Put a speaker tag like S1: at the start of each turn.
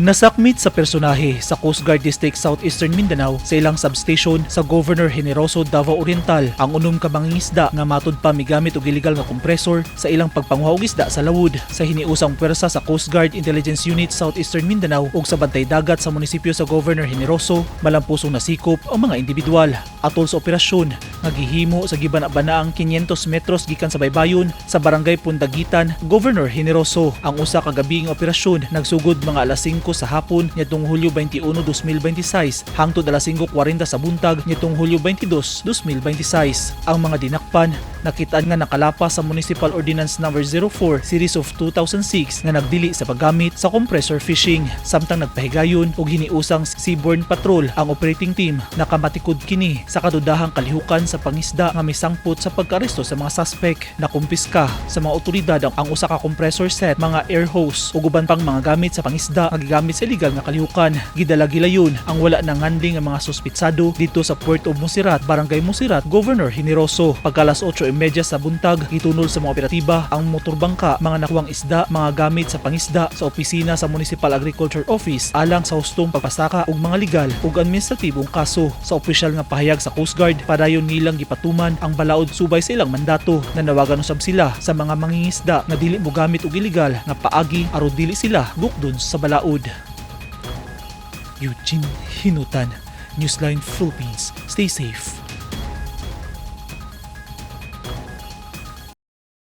S1: Nasakmit sa personahe sa Coast Guard District Southeastern Mindanao sa ilang substation sa Governor Generoso, Davao Oriental ang unom ka mangingisda nga matud pa migamit og illegal nga compressor sa ilang pagpanguha og isda sa lawod. Sa hiniusang pwersa sa Coast Guard Intelligence Unit Southeastern Mindanao ug sa bantay dagat sa munisipyo sa Governor Generoso, malampusong nasikop ang mga individual. Atol sa operasyon nga gihimo sa gibana-banaang 500 metros gikan sa baybayon sa Barangay Pundagitan, Governor Generoso. Ang usa ka gabiing operasyon nagsugod mga alas 5 sa hapon nitong Hulyo 21, 2026 hangtod alas 5:40 sa buntag nitong Hulyo 22, 2026. Ang mga dinakpan nakitaan nga nakalapas sa Municipal Ordinance Number 04 Series of 2006 nga nagdili sa paggamit sa compressor fishing. Samtang nagpahigayon og hiniusang seaborne patrol ang operating team, nakamatikod kini sa kadudahang kalihukan sa pangisda nga misangpot sa pagkaaresto sa mga suspect. Nakumpiska sa mga otoridad ang usa ka compressor set, mga air hose ug uban pang mga gamit sa pangisda nga gigamit sa illegal nga kalihukan. Gidala gilayon ang wala nangandling nga mga suspitsado didto sa Port of Monserrat, Barangay Monserrat, Governor Generoso. Pagka alas 8:30 sa buntag, gitunol sa mga operatiba ang motor bangka, mga nakuhang isda, mga gamit sa pangisda sa opisina sa Municipal Agriculture Office alang sa hustong pagpasaka og mga legal ug administratibong kaso. Sa opisyal nga pahayag sa Coast Guard, padayon nilang gipatuman ang balaod subay sa ilang mandato. Nanawagan usab sila sa mga mangingisda nga dili mogamit og ilegal nga paagi aron dili sila gukdon sa balaod. Eugene Hinutan, Newsline Philippines. Stay safe.